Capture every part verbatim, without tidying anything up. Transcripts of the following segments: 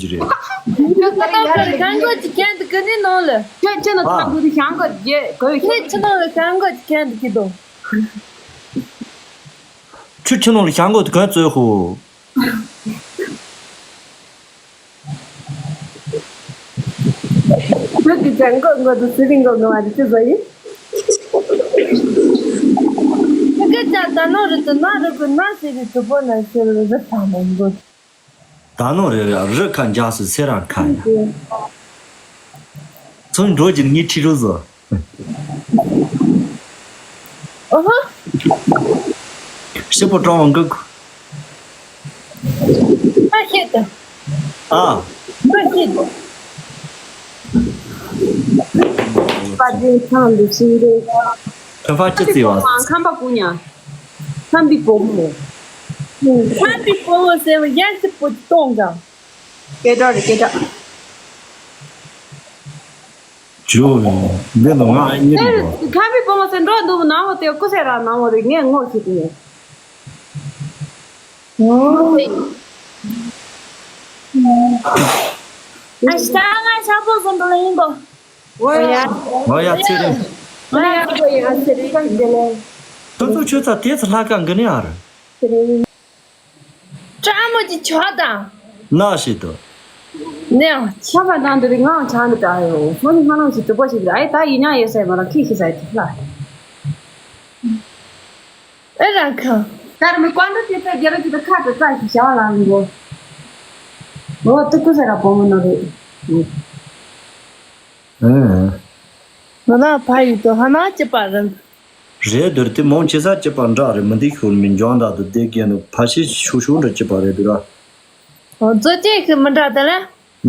གི་རེད། ཁྱོད་ད་རེས་ཡར་ལ་གང་གོ་ཅི་གན་དུ་གི་ནི་ནོ་ལ། ཁྱོད་ཁྱོད་ནི་ཐང་དུ་ཤང་གོ་རྒྱལ་གོ་ཤི། ཁྱོད་ནི་གང་གོ་ཅི་གན་དུ་གི་དོ། ཁྱོད་ཁྱོད་ནོ་ལ་ཤང་གོ་དུ་གན་ཙོ་ཧོ། ཁྱོད་ཀྱི་ཅང་གོ་གོ་དུ་སི་རིང་གོ་གོ་བ་རི་ཅི་ཟོ་ཡི། ཁྱོད་ཀྱི་ཅང་ད་ནོ་རི་དུ་ན་རི་གུ་ན་སི་རི་དུ་པོ་ན་སི་རི་རི་ཐང་མོ་གོ། ད་ནོ་རེ་རེ་རི་ཁ་འཇགས་སུ་སེ་རང་ཁ་ཡ། ཚོན་འགྲོ་གྱིན་ངའི་ཁྲི་རུ་བཟོ། ཨོ་ཧོ། ཤི་པོ་ཀྲོང་གི། ཨ་ཤེད་དང་། ཨ། ཨ་ཤེད་དང་། པ་དེ་ཚང་འདི་ཤིང་རེད། ཁ་ཕ་ཅི་བརྩི་བ། ཁམས་པ་ཀུ་ཉ། ཁམས་པའི་བུ་མོ། ཁམས་པའི་བུ་མོ་ཟེར་བ་ཡན་ཆི་པོ་ཅི་གཏོང་ག། སྐད་གྲགས་རེད་སྐད་གྲགས། ཇོ་བོ་འདི་ནང་ང་གཉིད་དེ་འགྲོ། ཁམས་པའི་བུ་མོ་ཟེར་འགྲོ་འདུག་ནང་བ་དེ་ཀུ་སེ་ར་ནང་བ་རེད་ངས་ངོ་ཤེས་ཏེ། ཨ་ཤ་ང་ཤ་པོ་ཟེར་འགྲོ་ལ་ཡིན་པོ། ཨོ་ཡ། ཨོ་ཡ་ཚེ་རིང་། ཨོ་ཡ་ཨོ་ཡ་ཚེ་རིང་ག་ཡིན་ལེ། ཁྱོད་ཚོ་ཁྱོད་ཚ་དེ་ཚ་ལྷ་ཁང་གི་ནི་ཨ་རེད། ཚེ་རིང་། ཀྲ་མོ་ཅི་ཆོག་དང་། ན་ཞིག་ཏུ། ནས་ཆ་བ་དང་འདི་རིགས་ངའང་ཆང་འདི་དྲག་ཡོད། སོ་ནི་སྨོན་ལམ་ཞིག་གྲུབ་པོ་ཞིག་རེད། ཨེ་ད་ཡིན་ཉག་ཡོད་སའི་མ་ལ་ཁི་ཤི་སའི་ཐིག་ལ། ཨེ་རང་ཁ། ད་རུ་མི་ཀོན་ཏུ་ཏི་ཏི་རྒྱ་ར་ཅི་ཏི་ཁ་ཏི་ཙ་ཞིག་བྱ་བ་ལང་གོ། འོ་ཏི་ཀུ་ཟེར་ར་བོ་མོ་ནོ་རེད། ཨེ། ང་ན་ཕ་ཡུལ་དུ་ཧ་ན་ཅི་པ་རེད། རེད་འདུག་དེ་མོང་ཆེ་ས་སྐྱིད་པ་འདྲ་རེད། མི་འདི་ཤུལ་མི་འཇོང་ད་དུ་བསྡད་རྒན་དུ་ཕ་ཤི་ཤུ་ཤུ་འདྲ་སྐྱིད་པ་རེད་འདུག་ར། ཨོ་མཛོ་ཅན་གི་མི་འདྲ་དེ་ལ།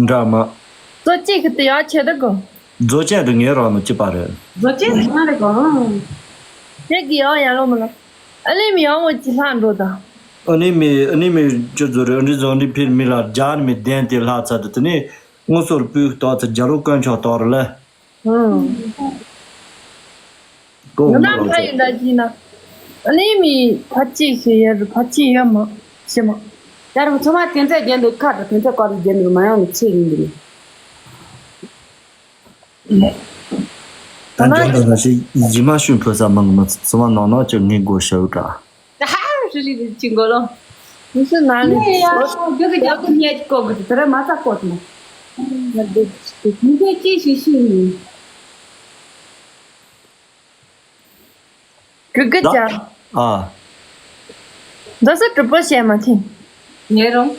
འདྲ་མ། མཛོ་ཅན་གི་དེ་ཡག་ཆེ་འདུག་གོ། མཛོ་ཅན་དུ་ངའི་རང་ནུ་སྐྱིད་པ་རེད། མཛོ་ཅན་གི་ང་རེད་གོ། དེ་གི་ཡག་ཡག་ལོ་མི་ལོ། ཨ་ལེ་མི་ཡག་མོ་ཅི་ལྷག་འགྲོ་ད། ཨ་ནི་མི་ཨ་ནི་མི་ཅི་ཟོ་རེ་ཨ་ནི་ཟོ་ནི་ཕིར་མི་ལ་རྒྱ་ནི་མི་བདེན་དེ་ལྷག་ཚར་དུ་དེ་ནི་དངོས་སོར་སྤུས་ཏོག་ཚ་རྒྱ་རུ་དཀོན་མཆོག་ཏོག་རེད་ལ། ཨང་། ང་ནམ་ཕ་ཡི་འདྲ་གྱིས་ན། ཨ་ནི་མི་ཕ་ཅི་ཤེས་ཡ་རུ་ཕ་ཅི་ཡ་མ་ཤེས་མ། ཡ་རུ་ཚོ་མ་དེ་ཚེ་རྒྱན་དུ་ཁ་དང་དེ་ཚེ་ཀ་རུ་རྒྱན་དུ་མ་ཡོང་ནི་ཚེ་ཡིན་དུ་ནི། ད་འཇོག་ད་ད་ཞིག་ཡི་མ་ཤུན་ཕོ་ས་མང་གི་མ་ཚོ་མ་ནང་ནང་ཅི་ངའི་མགོ་ཤ་བུ་དྲ། ཧ་ཧ་རི་རི་རི་ཅི་མགོ་ལོ། མི་སུ་ན་ནི་ཡ་ཡ་ཡ་གི་རྒྱབ་ཏུ་ཉལ་གོ་གི་དེ་ར་མ་ཚ་གོ་ཏུ་མ། མི་དེ་ཅི་ཞིག་ཤི་ནི། གི་གི་ཅང་། ཨ། འདི་ས་གྲུབ་པོ་བཤད་མ་ཐིང་། ངེ་རང་།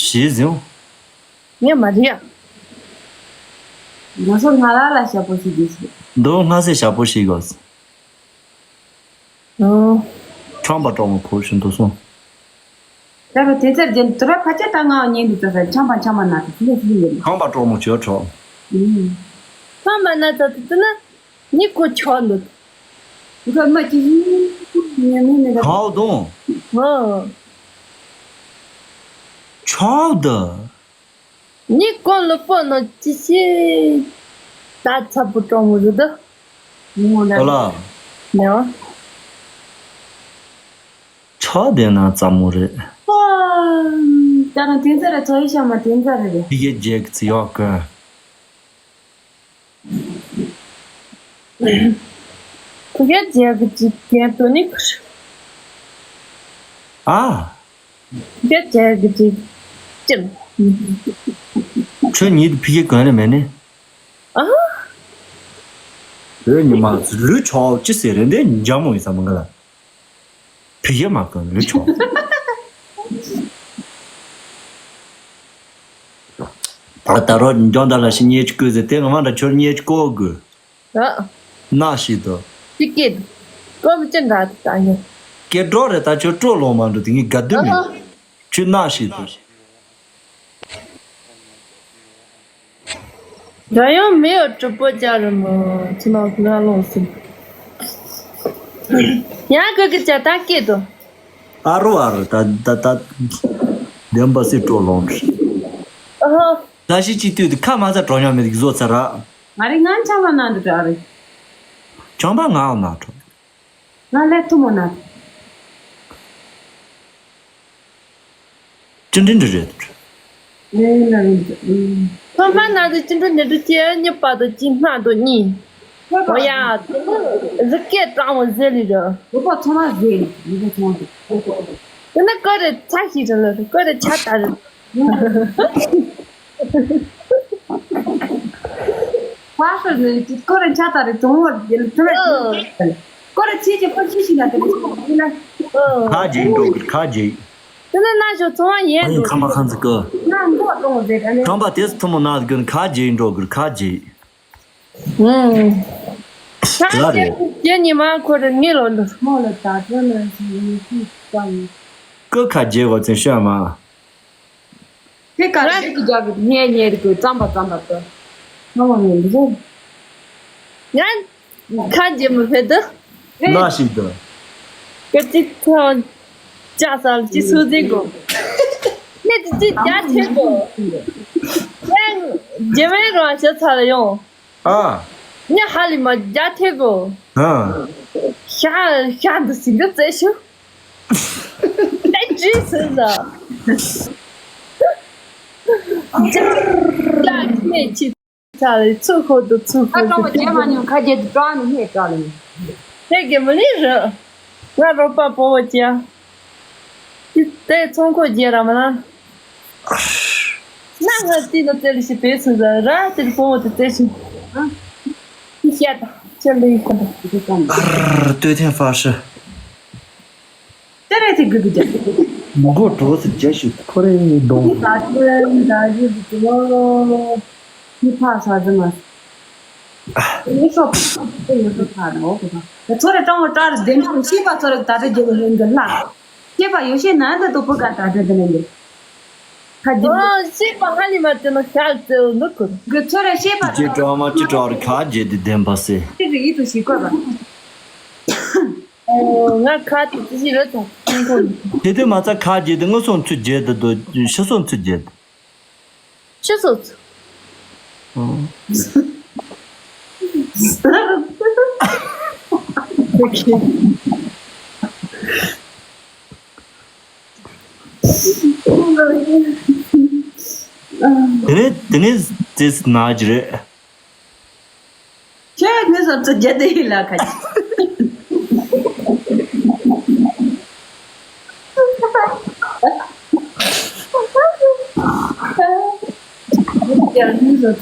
ཞེས་ཟིན། ངས་མ་རེད་ཡ། ང་ཚོ་ང་ལ་ལ་ཞབས་པོ་ཞིག་དགོས་ཟེར། འདི་ང་སེ་ཞབས་པོ་ཞིག་དགོས། ཨོ། ཁྲམ་པ་གྲོགས་མོ་ཁོ་བཞིན་དུ་སོང་། ད་རུ་དེ་ཚར་རྒྱན་དུ་ར་ཕ་ཆེ་ད་ང་ཉན་དུ་ད་ས་ཆམ་པ་ཆམ་པ་ན་དུ་ལེ་ལེ་ལེ། ཁྲམ་པ་གྲོགས་མོ་ཆོས་གྲོགས། ཨུམ། ཁྲམ་པ་ན་ད་དུ་དུ་ན་ནི་ཁོ་ཆོག་འདུག་ཁོ་མ་ཅི་ཉན་ནི་མེད་ད། ཁའོ་དོང་། ཨོ། ཆོག་ད། ནི་ཀོན་ལོ་པོ་ནོ་ཅི་ཤི། ད་ཚ་པོ་གྲོང་མོ་རུ་དུ། ཨོ་ལ། ནེ་བ། ཆོག་དེ་ན་ཙམ་མོ་རེད། ཨོ། ད་རང་དེ་ཚ་རེ་ཚོ་ཡི་ཤ་མ་དེ་ཚ་རེ་རེད། ཡི་གེ་རྒྱལ་གི་ཚི་ཡོག་གི། ཕ་གིར་རྒྱལ་གི་ཅིག་རྒྱལ་དོ་ནི་ཁུར། ཨ། ཕ་གིར་རྒྱལ་གི་ཅིག་ཅིམ། ཁྱོད་ཉིད་ཕ་གིར་གང་ལ་མེད་ནི། ཨ། བོད་ཉི་མ་ལུས་ཆོག་ཅི་ཟེར་རེད་འདི་འཇམ་མོ་ཡིན་ས་མི་འགའ་ལ། བི་ཡ་མ་ཀུན་ལུས་ཆོག་ད་ད་རོ་འཇོན་ད་ལ་ཤི་ཉེ་ཆུ་ཀུ་ཟེར་དེ་ང་མ་འདྲ་ཆོར་ཉེ་ཆུ་ཀོ་དགོས། ཨ། ན་ཤི་དོ། ཅི་སྐད། ཀོ་བི་ཅི་འདྲ་ད་ཉེ། སྐད་འགྲོ་རེ་ད་ཆོ་སྤྲོ་ལོང་མ་འགྲོ་དེ་ངའི་དགའ་སྡུག་མེད། ཨ། ཆུ་ན་ཤི་དོ། ར་ཡང་མེ་ཡོ་གྲུབ་པོ་ཅག་རི་མོ་ཚི་ནང་ང་ལོངས་སུ། ཡང་གི་གི་ཅག་ད་སྐད་དོ། ཨ་རོ་ཨ་རོ་ད་ད་ད། བདེན་པ་སི་སྤྲོ་ལོང་། ཨ་ཧོ། ད་ཤི་ཅི་དུས་དུ་ཁ་མ་ཚ་གྲོ་ཉོ་མེད་གི་བཟོ་ཚར་ར། ང་རེ་ང་ཆ་མ་ན་འདི་དྲ་རེ། ཆང་པ་ང་འོ་ན་གྲོ། ང་ལས་ཐུ་མོ་ན། ཅི་འདྲི་འདྲི་རེད། ལས་ན་རིང་། ཚང་མ་ན་ཟི་ཅི་འགྲོ་ནི་འགྲོ་ཅི་གཉིས་པ་དང་གཅིག་སྣ་དང་གཉིས། ཨོ་ཡ། རི་སྐད་གྲང་བ་ཟེར་ལི་ར། ལུག་པ་ཚང་མ་ཟེར་ལི། ལུག་པ་ཚང་མ་ཟེར། དེ་ན་ཀ་རེ་ཚ་ཞིག་རེད་ལ་ཀ་རེ་ཆ་ད་རེད། ཕ་ཤོད་ནས་ཀོ་རེ་ཆ་ད་རེད་གྲོང་བར་རྒྱལ་ཐུ་རེད། ཀོ་རེ་ཚིག་གི་ཕ་ཤི་ཤི་ན་དེ་ལས་ཁ་རྗེ་འགྲོ་གི་ཁ་རྗེ། དེ་ན་ན་ཞོ་ཚོང་བ་ཡན་ཨ་ཡིན་འགྲོ་ཁམས་པ་ཁང་ཚིག་གི། ན་མགོ་གཏོང་བ་ཟེར་ཨ་ནི། ཁམས་པ་དེ་ཚོ་ཐུ་མོ་ན་གི་ཁ་རྗེ་འགྲོ་གི་ཁ་རྗེ། ཨུམ། ཁ་རྗེ་རེད། རྗེ་ཉི་མ་ཁོ་རེ་ངེས་ལོ་འདུག་མོ་ལ་ད་དྲོ་ན་ཞིག་ཡིན་ཤི་ཙང་། ཀི་ཁ་རྗེ་གོ་ཚིན་ཤོད་མ། དེ་ག་རེ་གི་རྒྱག་གི་ཉེ་ཉེ་རི་གི་ཙམ་པ་ཙམ་པ་ཏོ། ང་མ་ངེས་འདུག་ཡང་ཁ་རྗེ་མི་ཕེ་དུ། ན་ཞིག་ཏུ། ཀི་ཅི་ཐོ། ཅག་ཙམ་ཅི་སུ་ཟིག་གོ། ནེ་ཏི་ཅི་རྒྱ་ཐེ་གོ། ཡང་རྗེ་མའི་རོ་ཤ་ཚ་ལ་ཡོང་། ཨ། ཉ་ཧ་ལི་མ་རྒྱ་ཐེ་གོ། ཨ། ཤ་ཤ་འདི་སིང་གི་རྩེ་ཤུ། ཨེ་ཇི་སི་ཟ། རྒྱ་རྒྱ་ཁྱི་ཆི་ཚ་ལི་ཚུ་ཧོ་དུ་ཚུ་ཧོ་དུ། ཨ་ཀྲོང་མ་རྗེས་མ་ཉུང་ཁ་རྗེས་དུ་ཀྲོང་ནི་ཧེ་ཀྲོང་ལི། ཧེ་གེ་མ་ལི་རུ། ང་རོགས་པ་པོ་བོ་ཅིག་ཡ། དེ་ཚོང་ཁོ་རྗེས་ར་མ་ན། ན་ང་ཏི་ནོ་ཙེ་ལི་ཤི་པེ་སུ་ཟ་ར་ཏི་ལི་པོ་བོ་ཏི་ཙེ་ཤི། ཨ། ཤ་ད་ཅེ་ལི་ཤ་ད། ཨར་ཏོས་ཐེན་ཧྥ་ཧྲི། ཏེ་རེ་ཏི་གུ་གུ་ཏེ། མོ་གོ་གྲོ་སི་རྒྱ་ཤུ་ཁོ་རེ་ནི་གདོང་། ད་ཅེ་ད་ཅེ་དུ་ཅེ་ལོ། ནི་ཕ་ས་ཟི་མ། ཡེ་ཤོ་ཡེ་ཤོ་ཁ་ནོ་གོ་ད། ཚོ་རེ་ཏང་བ་ཏར་དེ་འདྲ་ཤེས་པ་ཚོ་རེ་ད་ཅེ་ལོ་ཧེན་གི་ལ། ཤེས་པ་ཡོ་ཤེས་ན་འདི་དུ་པུ་ག་ད་ཅེ་དེ་ནི་འདི། ཁ་ཅེ། ཨོ་ཤེས་པ་ཧ་ལི་མ་ཏེ་ནོ་ཤ་ཙེ་འདུག་གི། གི་ཚོ་རེ་ཤེས་པ་ཅེ་ཀྲོ་མ་ཅེ་ཀྲོ་རེ་ཁ་ཅེ་དེ་བདེན་པ་སེ། ཅེ་གི་ཡིད་དུ་ཤེས་དགོས་པ། ཨོ་ང་ཁ་ཏི་ཅི་རེད་ད་ཁོང་ཁོང་། དེ་དུས་མ་ཚ་ཁ་རྗེ་དེ་ངོ་སོང་ཚུ་རྗེ་དེ་དོ་ཤི་སོང་ཚུ་རྗེ་དེ། ཤི་སོང་ཚུ། ཨོ། དེ་ནས་དེ་ནས་ཙེ་ན་ཅི་རེད། ཁྱོད་ངོས་སུ་ཚུར་རྒྱལ་དེ་ཡིན་ལ་ཁ་ཅིག་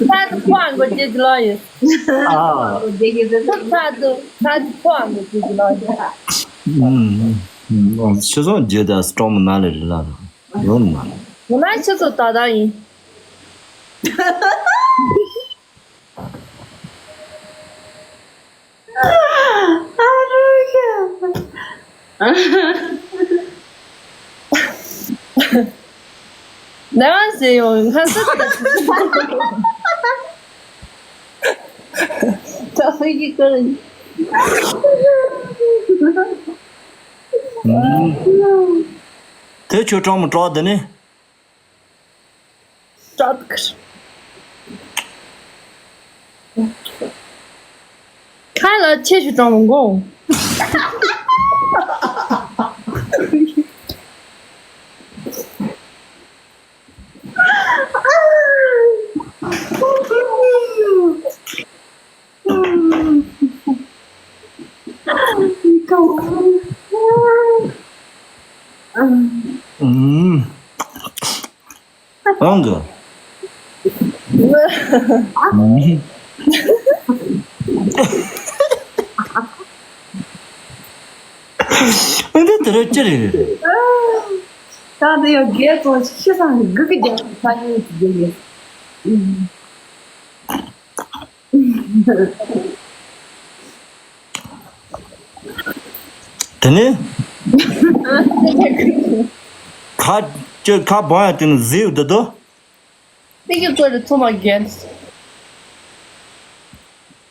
ཁ་ཏུ་ཕོ་ཨང་གོ་ཅེས་ལོ་ཡོད། ཨ། ཁ་ཏུ་ཁ་ཏུ་ཕོ་ཨང་གོ་ཅེས་ལོ་ཡོད། ཤི་སོང་རྗེས་དང་སྤྲང་མོ་ན་ལེ་རི་ལ་ཡོང་ན། ང་ན་ཤི་སོང་ད་ད་ཡིན། ནང་ཟེར་ཡོང་ང་ས་ད་ཧོ་ཡི་ཀ་ར་ཡི། དེ་ཁྱོད་སྤྲང་མོ་སྤྲང་དེ་ནི། ཁ་ལ་ཆེ་ཞུ་དྲང་མོ་མགོ། ཨང་གི། འདི་དེ་རུ་ཅི་རེད། ད་འདི་ཡང་རྒྱལ་ཙོང་ཤི་སང་གི་གི་རྒྱལ་ས་ཡོད་ཀྱི་རྒྱལ་ཡོད། དེ་ནས། ཁ་ཅི་ཁ་བང་ཡ་དེ་ནི་ཟིལ་འདི་དོ། དེ་གི་ཚོ་རེ་ཚོ་མ་རྒན།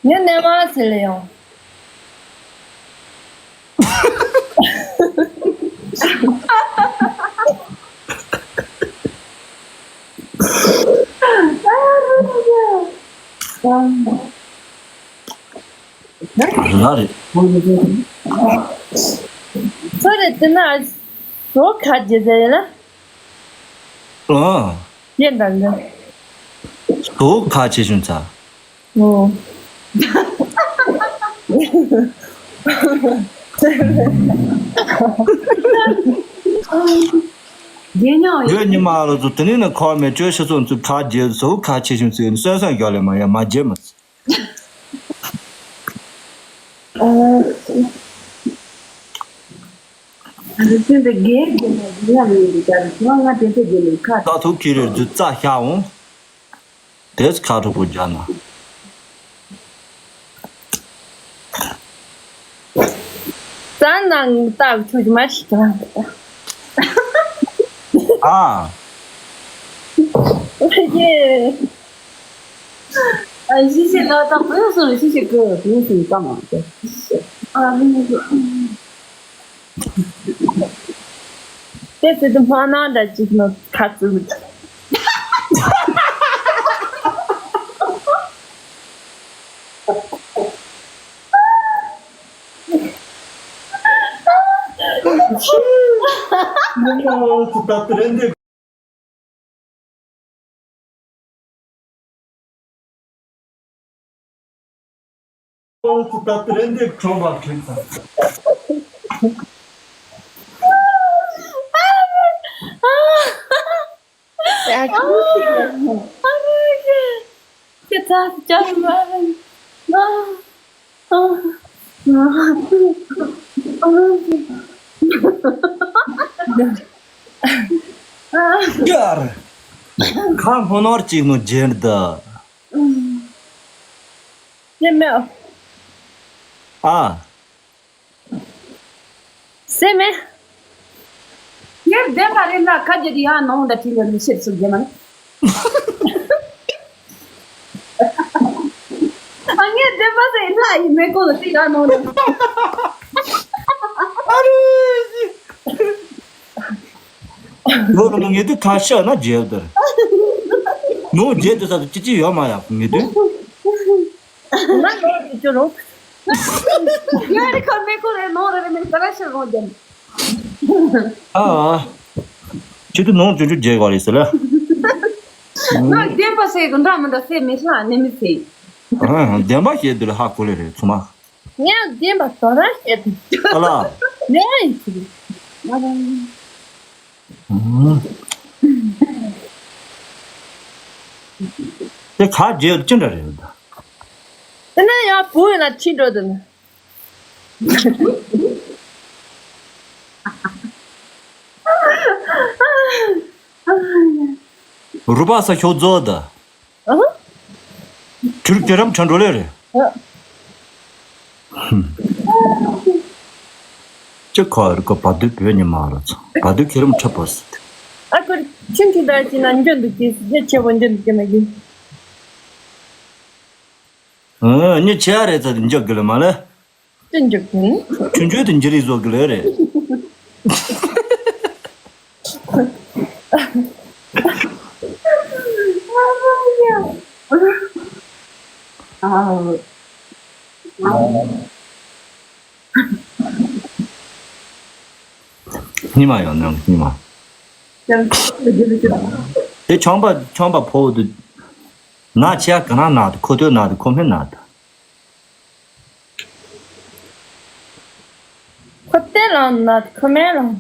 ངས་ནས་མ་ཟེར་ལེ་ཡང་། ལ་རེད། ཚོ་རེ་དེ་ན་རོ་ཁ་རྒྱེ་ཟེར་ཡ་ལ། ཨ། ཡེ་འདང་གི། དོ་ཁ་ཆེ་ཆུང་ཚ། ཨོ། རྒན་ཉང་ཡོད་ཉི་མ་ལོ་ཚོ་དེ་ནས་ནི་ཁོ་མེད་བཅོས་ཤི་ཚོ་ཚུ་ཁ་རྒྱལ་ཚོ་ཁ་ཆེ་ཆུང་ཚུ་ནི་སོན་སོན་རྒྱག་ལེ་མ་ཡ་མ་རྒྱལ་མ། ཨ་ཨ་ཟིན་པའི་རྒན་རྒན་ལ་རྒན་ཡང་མི་འདུག་ད་རེས་ང་ང་དེ་ཚོ་རྒན་ལ་ཁ། ད་ཐུག་ཁྱེར་རེ་རྫུ་རྩ་ཤ་འོང་། དེས་ཁ་གྲུག་པོ་རྒྱག་ན། རྩ་ནང་ལྟ་ཆུ་མ་ཞིག་ཀྱང་། ཨ། ཨ་ཡེ། ཨ་ཤི་ཤི་ལ་ད་བུ་སུ་ལ་ཤི་ཤི་ཀུ་བུ་སུ་ཀ་མ་ཏེ། ཨ་རུ་ནི་ཀུ། དེ་ཚེ་དུ་མ་ན་འདྲ་ཅིག་ནོ་ཁ་ཚུ། ཁ་སྔོ་ནོར་གཅིག་ནོ་རྗེས་འདི། ཡེ་མེད། ཨ། སེ་མེད། ངས་བདེན་པ་རེད་ལ་ཁ་རྒྱ་དེ་ཡང་ནང་ད་ཁྲིད་ལ་མི་ཤེས་སུ་རྒྱ་མ་ནི། ཨ་ངས་བདེན་པ་ཟེར་ལ་ཡི་མེ་ཀོ་ལ་དེ་ཡང་ནང་ད། ཨ་རུ། ལོ་ལོ་ངེས་དུས་ཁ་ཤགས་ན་རྒྱལ་དར། ནོ་རྒྱལ་དུ་ས་དུ་ཅི་ཅི་ཡོད་མ་ཡག་ངེས་དུས། ང་ནོར་གྱི་ཅོ་རོགས། ཡ་རི་ཁ་མེ་ཁོ་རེ་ནོར་རེ་མེ་ཀ་ར་ཤར་རོ་ཅན། ཨ། ཨ། ཁྱེད་དུ་ནོར་ཅོ་ཅོ་རྒྱལ་ག་རེ་ཟེར་ལ། ང་བདེན་པ་ཟེར་གི་འདྲ་མི་འདྲ་ཟེར་མི་ཤ་ནི་མི་ཟེར། ཨ། བདེན་པ་བཤད་དུས་ལ་ཧ་གོ་ལེ་རེད་ཚུ་མ། ངས་བདེན་པ་དོ་ར་བཤད་དུས། ཨ་ལ། ལེ་ཡིན་ཚུ། ང་རང་། ཨུམ། དེ་ཁ་རྒྱལ་ཅི་འདྲ་རེད་ད། དེ་ན་ཡང་བུ་ཡིན་ན་ཁྲིད་འགྲོ་དེ་ན། རུ་པ་ས་ཤོག་རྫོགས་ད། ཨ་ཧ། ཁྱོད་རྒྱལ་རམ་ཁྲ་འགྲོ་ལེ་རེད། ཨ། ཅི་ཁ་རི་ཀ་བ་དུ་བོད་ཉི་མ་ར་ཚ་བ་དུ་ཁྱེད་རམ་ཁྲ་པོ་སི། ཨ་ཁུ་ཆུང་ཆུང་ད་ཅི་ན་འཇོན་འདུག་ཅི་སི་རྒྱ་ཆེ་བོ་འཇོན་འདུག་ཅི་ན་གི། ཨ་ཉི་ཆེ་ཡ་རེ་ཚ་འཇོག་གི་ལ་མ་ལེ། ཅི་འཇོག་གི་ནི། ཆུང་ཆུང་དུ་འཇི་རི་བཟོ་གི་ལེ་རེད། ཉི་མ་ཡོང་ནམ་ཉི་མ། དེ་ཆོམ་པ་ཆོམ་པ་ཕོ་བོ་དུ། ན་ཆེ་ག་ན་ན་དུ་ཁོ་ཐོས་ན་དུ་ཁོ་མི་ན་དུ། ཁོ་ཏེ་ལང་ན་ཁོ་མེ་ལང་།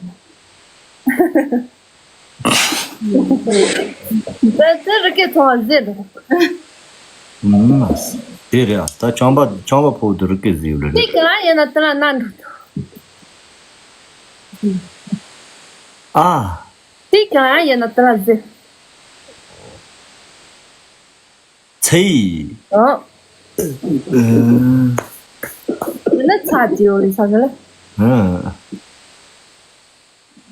ད་ཚེ་རི་ཀེ་ཚོང་བ་ཟེར་འདུག་ཨུམ། དེ་རེད་ཨ། ད་ཆོམ་པ་ཆོམ་པ་ཕོ་དུ་རི་ཀེ་ཟིག་ལ་རེད། ཏིག་ལ་ཡིན་ན་ཏི་ལ་ན་འགྲོ་ཐུབ། ཨ། ཏིག་ལ་ཡིན་ན་ཏི་ལ་ཟེར། ཚེ་ཡི། ཨ། ཨ། ཡིན་ན་ཚ་རྒྱས་འོ་རེད་ས་ག་ལ། ཨ།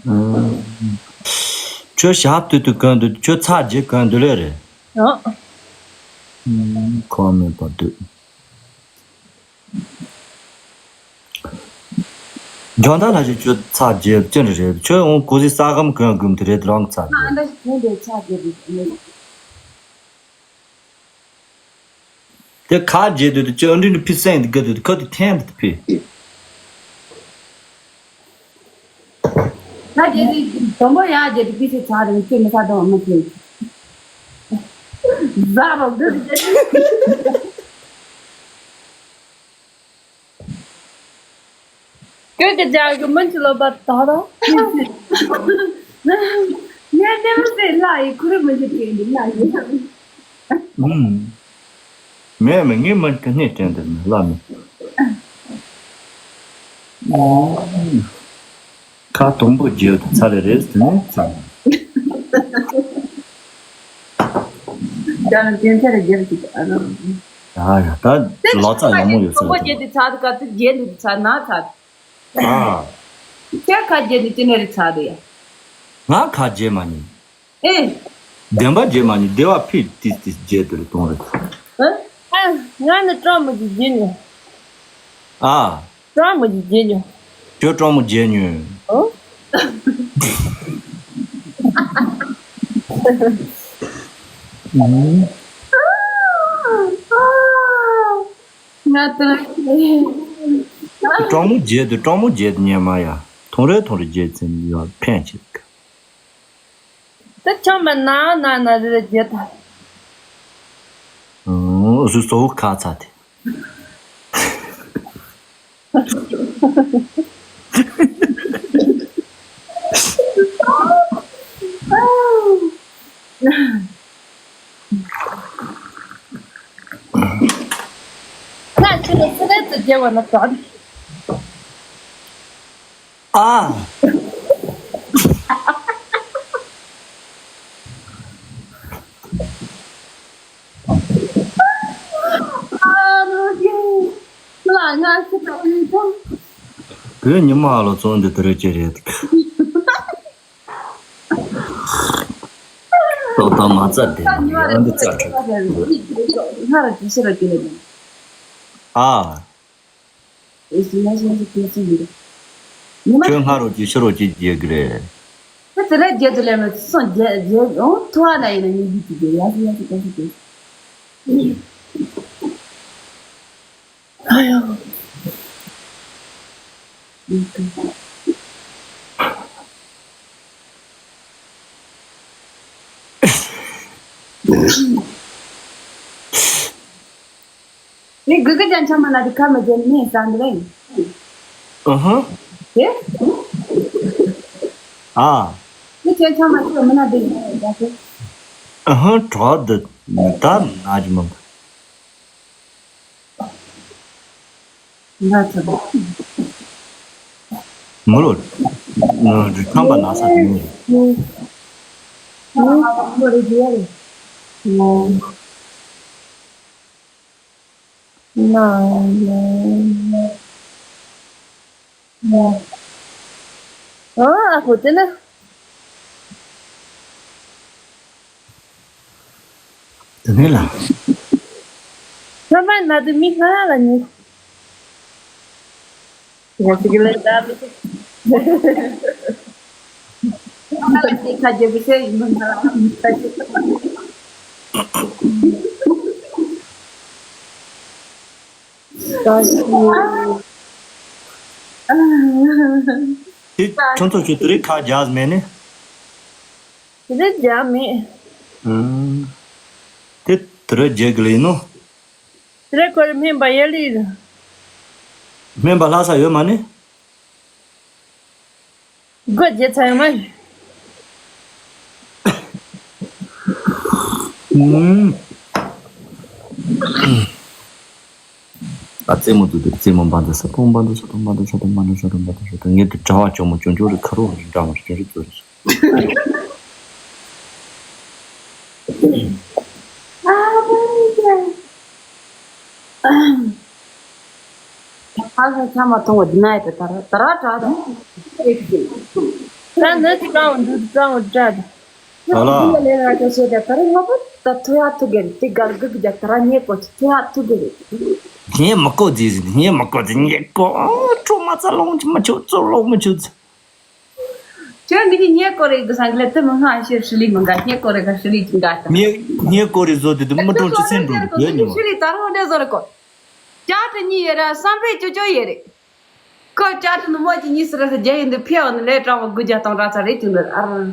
ཨ། ཁྱོད་ཞབས་དུས་དུ་གོན་དུ་ཁྱོད་ཚ་རྒྱས་གོན་དུ་ལེ་རེད། ཨ། ཁོ་མེད་པ་དུས། ཇོན་ད་ལ་ཞིག་ཁྱོད་ཚ་རྒྱས་ཅི་འདྲ་རེད། ཁྱོད་འོང་ཀུ་ཟི་ས་གམ་གོན་དགོས་དུ་རེད་རང་ཚ་རྒྱས། ཨ་འདྲ་ཞིག་གོན་དུ་ཚ་རྒྱས་དུས། དེ་ཁ་རྒྱས་དུས་དུ་ཅི་འདྲི་འདྲི་ཕི་སེང་དུ་ག་དུས་ཁ་དུས་ཐན་དུ་ཕི། ད་རྒྱས་དུས་དོན་པོ་ཡང་རྒྱས་དུས་ཕི་སེ་ཚ་རིང་ཅི་མི་ཚ་དང་མི་ཚེ། ཟ་རོ་འདི། ཁྱོད་ཀྱི་ཅག་གི་མིན་གྱི་ལོ་པ་དག་རོ། ངས་ལྟད་མོ་ཟེར་ལ་ཡི་ཁུ་རུ་མི་འདི་དྲན་འདི་ལ་ཡི། ཨུམ། མེད་མེད་ངའི་མིན་གི་སྣེ་དྲན་འདི་ལ་མེད། ཨུམ། ཁ་དང་པོ་རྒྱལ་དུ་ཚ་ལེ་རེད་དེ་ནས་ཚ། ད་ནི་དེ་ཚེ་རེ་རྒྱལ་གྱི་ཨ་ནི། ཡ་ཡ་ད་ལོ་ཙཱ་ཡག་མོ་ཡོད་ས་དང་པོ་རེད། རྒྱལ་དུ་ཚ་དུ་ག་དུ་རྒྱལ་དུ་ཚ་ན་ཚ། ཨ། ཁྱེད་ཁ་རྒྱལ་དུ་ཅི་ནས་རེ་ཚ་དུ་ཡ། ང་ཁ་རྒྱལ་མ་ཉན། ཨེ། བདེན་པ་རྒྱལ་མ་ཉན་བདེ་བ་ཕི་ཏིས་ཏིས་རྒྱལ་དུ་རེ་གཏོང་རེད། ཨ། ང་ནི་སྤྲང་མོ་གི་རྒྱལ་ཉོ། ཨ། སྤྲང་མོ་གི་རྒྱལ་ཉོ། ཁྱོད་སྤྲང་མོ་རྒྱལ་ཉོ། ཨོ། ང་ད། སྤྲང་མོ་རྒྱལ་དུ་སྤྲང་མོ་རྒྱལ་དུ་ཉན་མ་ཡ། ཐོང་རེ་ཐོང་རེ་རྒྱལ་ཚིམ་ཡོད་ཕན་ཆེ། ད་ཆང་མ་ན་ན་ན་རེ་རེ་རྒྱལ་ད། ཨོ་སུ་སོ་ཁ་ཚ་དེ། ང་ཁྱོད་ལ་སི་རེད་དུ་རྒྱལ་བ་ན་གྲོགས། ཨ། ཨ་རོ་ཀེ། ལ་ང་ཁྱི་ད་ཡིན་ཀྱང་། བོད་ཉི་མ་ལོ་ཚོ་འདི་དུ་རེ་ཅི་རེད། ཏོག་ཏོག་མ་རྩ་དེ་ཡང་འདི་རྩ་ཁྲིད། ང་ར་ཅི་ཤི་ར་ཅི་རེད། ཨ། ཁྱོད་སྔ་རོ་ཅིག་ཕྱི་རོ་ཅིག་རྒྱལ་གི་རེད། ད་དེ་ལས་རྒྱལ་དུ་ལས་མ་སོང་རྒྱལ་རྒྱལ་འོང་ཐུ་བ་ན་ཡིན་ན་ཉིན་གཅིག་གི་རྒྱལ་ཡག་ཤི་ཡག་ཤི་ག་ཤི་ག་ཤི། ཨ་ཡོ། ངས་གུ་གུ་ཅན་ཆང་མ་ན་དེ་ཁ་མི་རྒྱལ་ནས་ཟ་འདི་རེད། ཨ་ཧ། དེ། ཨ། ངས་ཅན་ཆང་མ་ཁྱོད་མི་ན་དེ་ཡིན་ཟ་དེ། ཨ་ཧ་གྲོགས་འདི་ད་ན་གི་མི་འདུག་ང་ཚོ། མི་ལོ། ཁམས་པ་ན་ས་དེ་ནས། ཨ་ཨ་ཁོ་དེ་ན། དེ་ནས་ལ། ཁྱོད་མ་ན་དུ་མི་ཧ་ལ་ཉི། ང་ཅིག་ལས་ད་མི་ཤེས། ང་ལ་ཅིག་ཁ་རྒྱབ་ཤེས་ཡིན་མིན་ང་ལ་མི་ཁ་ཤས། ད་ཤི། དེ་ཁྱོད་ཚོ་ཁྱོད་དེ་རིང་ཁ་རྒྱག་མེད་ནི། དེ་རིང་རྒྱག་མེད། ཨང་། དེ་དེ་རིང་རྒྱག་གི་ལ་ཡིན་ནོ། དེ་རིང་ཁོ་རེ་སྨན་པ་ཡ་ལི་རེད། སྨན་པ་ལྷ་ས་ཡོད་མ་ནི། སྒོ་རྒྱག་ཚར་ཡོད་མ་རེད། ཨང་། ཨ་རྩེད་མོ་དུ་དུ་རྩེད་མོ་འབའ་འདི་ས་ཏོང་འབའ་འདི་ས་ཏོང་འབའ་འདི་ས་ཏོང་འབའ་འདི་ས་ཏོང་འབའ་འདི་ས་ཏོང་ངེད་དུ་གྲྭ་བ་ཇོ་མོ་ཅུང་ཅུང་རི་ཁ་རོ་རི་འདྲ་མ་རི་ཅུང་རི་ཙོ་རི་ས། ཨ་ཧ་ཆ་མ་ཐོང་བ་འདི་ན་ཡི་ད་ད་ར་ད་ར་དྲག་ད། ད་ནི་ཀྲང་འདུག་ཀྲང་འདྲ་ད། ཨ་ལ། ལས་ལ་ཅོ་ཤེས་ད་ད་རེས་ངོ་བོ་ད་ཐུ་ཡ་ཐུ་གེ་རེད་དེ་གར་གི་གི་རྒྱ་ད་ར་ཉེ་གོ་ཐུ་ཡ་ཐུ་གེ་རེད། ཉེ་མ་གོ་ཟིག་ཟིག་ཉེ་མ་གོ་ཟིག་ཉེ་གོ་ཁྲོ་མ་ཚ་ལོང་ཆུ་མ་ཆུ་ཙོ་ལོང་མ་ཆུ་ཚ། ཁྱོད་འདི་གི་ཉེ་གོ་རེད་གི་སང་གི་ལེ་དུ་མི་སྔ་ཤེར་ཧྲི་ལི་མི་འགའ་ཉེ་གོ་རེད་ག་ཧྲི་ལི་ཅི་འགའ་ད། ཉེ་ཉེ་གོ་རེད་བཟོ་དེ་དུ་མི་གྲོང་ཆུ་སེམས་འགྲོ་དུ་བོད་ཉོ། ཧྲི་ལི་ད་རོ་འདྲེ་བཟོ་རེད་གོ། ཅག་ཏུ་གཉིས་ཡོད་ར་བསམ་པའི་ཅོ་ཅོ་ཡོད་རེད། ཁོ་ཅག་ཏུ་ནི་མོ་ཅི་གཉིས་སུ་ར་ས་རྒྱ་ཡིན་དུ་ཕེ་འོ་ནི་ལས་དྲང་བ་དགུ་བརྒྱ་སྟོང་དྲག་ཚ་རེད་ཅུང་འདུག་ཨ་ར།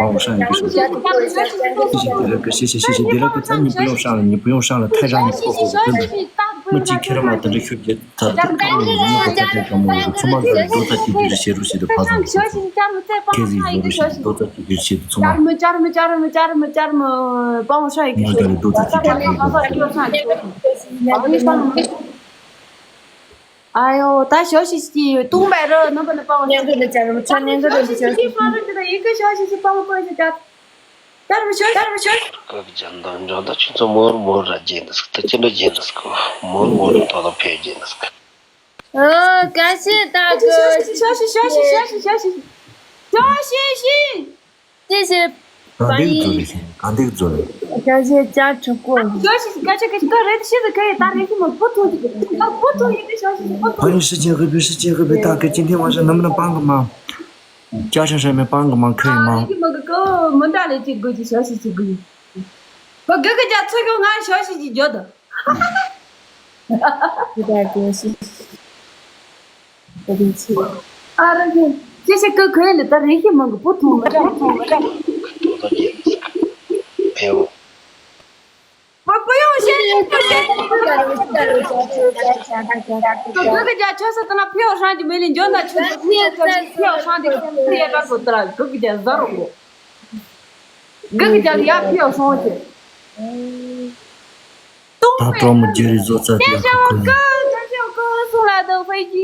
帮我上一个什么？谢谢迪拉哥，谢谢谢谢迪拉哥，咱你不用上了，你不用上了，太让你困惑了，真的。那今天嘛，等着学姐，他他他们有没有在这种我出门的都在地铁写入写的爬上去，开始有入写都在地铁写的出门。 ཨ་ཡོ། ད་ཞོ་ཞིག་ཅིག་བཏུང་བས་རོ་རྣམ་པ་ནི་སྤང་བ་ཉན་གི་འདུག་ཅག་རུ་ཆ་ཉན་གི་འདུག་ཅག་རུ་ཆ། ཞིག་སྤང་རོ་འདི་དང་ཡི་གེ་ཞོ་ཞིག་ཅིག་སྤང་བ་སྤང་ཞིག་ཅག་ཅག་རུ་ཆ་ཅག་རུ་ཆ། སྐབས་ཀྱི་ལྗང་མདོག་འཇོག་ད་ཁྱོད་ཚོ་མོར་མོར་ར་རྒྱན་འདུག་ད་ཅི་འདྲ་རྒྱན་འདུག་མོར་མོར་ཏོ་ཏོ་ཕེ་རྒྱན་འདུག་ཨོ་བཀའ་ཤེས་ད་གི། ཞོ་ཞིག་ཞོ་ཞིག་ཞོ་ཞིག་ཞོ་ཞིག་ཞོ་ཞིག་ཞོ་ཞིག་ཞིག 谢谢 གང་འདེགས་བཟོ་རེད་ཤིང་གང་འདེགས་བཟོ་རེད། 感谢家成功。 ཞོ་ཞིག་སྐད་ཆ་སྐད་ཆ་ག་རེད་ཤེས་ཟེར་ག་ཡི་ད་རེད་ཤི་མ་བུ་ཐུང་ཅིག་ད་བུ་ཐུང་ཡིན་གི་ཞོ་ཞིག་བུ་ཐུང་། 朋友是金河边是金河边大哥，今天晚上能不能帮个忙？家长上面帮个忙可以吗？ ཡིན་གི་མ་གི་གི་མི་འདྲ་ལས་ཅིག་དགོས་ཀྱི་ཞོ་ཞིག་ཅིག་དགོས་ཀྱི། བུ་གི་གི་རྒྱ་ཚོད་གི་ང་ཞོ་ཞིག་ཅིག་འཇོ་ད། 期待更新。我的天。 ཨ་ར་གི། ཅི་ཞིག་གི་གི་ལ་ད་རེ་ཤི་མ་གི་བུ་ཐུང་མ་ད་བུ་ཐུང་མ་ད། 多多姐，哎呦。 ད་གྲོགས་མོ་རྒྱ་རི་བཟོ་རྩལ་དེ་ཡག་པོ་ཁུལ།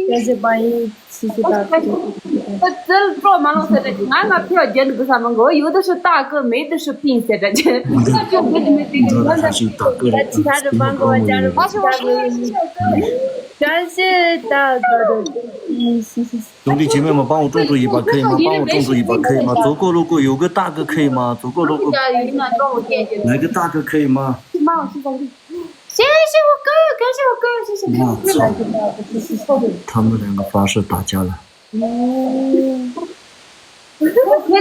感谢帮一起去打。 ཙལ་སྤྲོ་མ་ལོང་ཟེར་ར། ང་ང་ཕི་བ་རྒྱན་དུ་ས་མང་གོ་ཡོད་དུ་ཤི་ཏག་གི་མེད་དུ་ཤི་པིན་ཟེར་ར། ཅི་ཅི་གི་དུ་མེད་དུ་ཡོད་ན་ཤི་ཏག་གི་རེད། ཅི་ཁ་རི་བང་གོ་བ་ཅར་བ་ཤི་ཏག་གི། 感谢大哥的支持。 兄弟姐妹们，帮我种种一把可以吗？帮我种种一把可以吗？走过路过有个大哥可以吗？走过路过来个大哥可以吗？ 谢谢我哥，感谢我哥，谢谢哥。我操！他们两个发誓打架了。可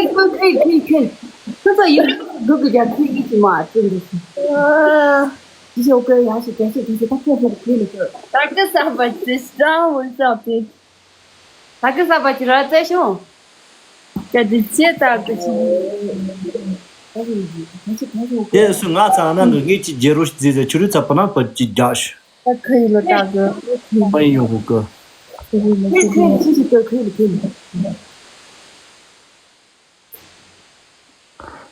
以可以可以可以，这个有哥哥家可以一起骂，真的是。谢谢我哥，也是感谢感谢他，确实可以了。大哥三百七十张，我照片。 ད་གི་ས་པ་ཅི་ར་ཙེ་ཤོང་། ཅ་དི་ཅེ་ད་གི་ཤི། དེ་སུ་ང་ཚ་ན་གི་ངེད་ཀྱི་རྒྱལ་རོ་ཟི་ཟི་ཆུ་རི་ཚ་པ་ན་པ་ཅི་རྒྱ་ཤི། ད་ཁི་ཡི་ལོ་ད་གི། པ་ཡི་ཡོང་གི་གི། ཁི་ཡི་ལོ་ཁི་ཡི་ལོ་ཁི་ཡི་ལོ།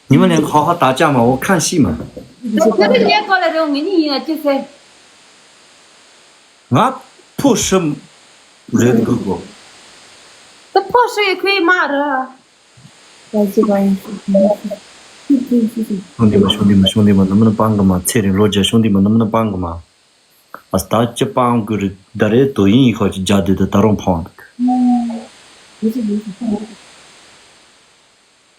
你们两个好好打架嘛，我看戏嘛。ཁྱོད་ཀྱི་ཉེ་གོ་ལ་རེད། ངེད་གཉིས་ཡིན་ན་ཅི་ཟེར། ང་ཕོ་ཧྲི་རེད་གི་གོ། ད་ཕོ་ཧྲི་ཡི་ཁོའི་མ་རེད། ཡ་ཅི་ག་ཡིན། ཤོང་དེ་མ་ཤོང་དེ་མ་ཤོང་དེ་མ་ནམ་ནམ་སྤང་གི་མ། ཚེ་རིང་ལོ་བརྒྱ་ཤོང་དེ་མ་ནམ་ནམ་སྤང་གི་མ། ཨ་ད་ཅི་སྤང་དགོས་རེད། ད་རེད་དོ་ཡིན་ཡིན་ཁོ་ཅི་རྒྱ་དེ་ད་ད་རུང་ཕོང་འདུག་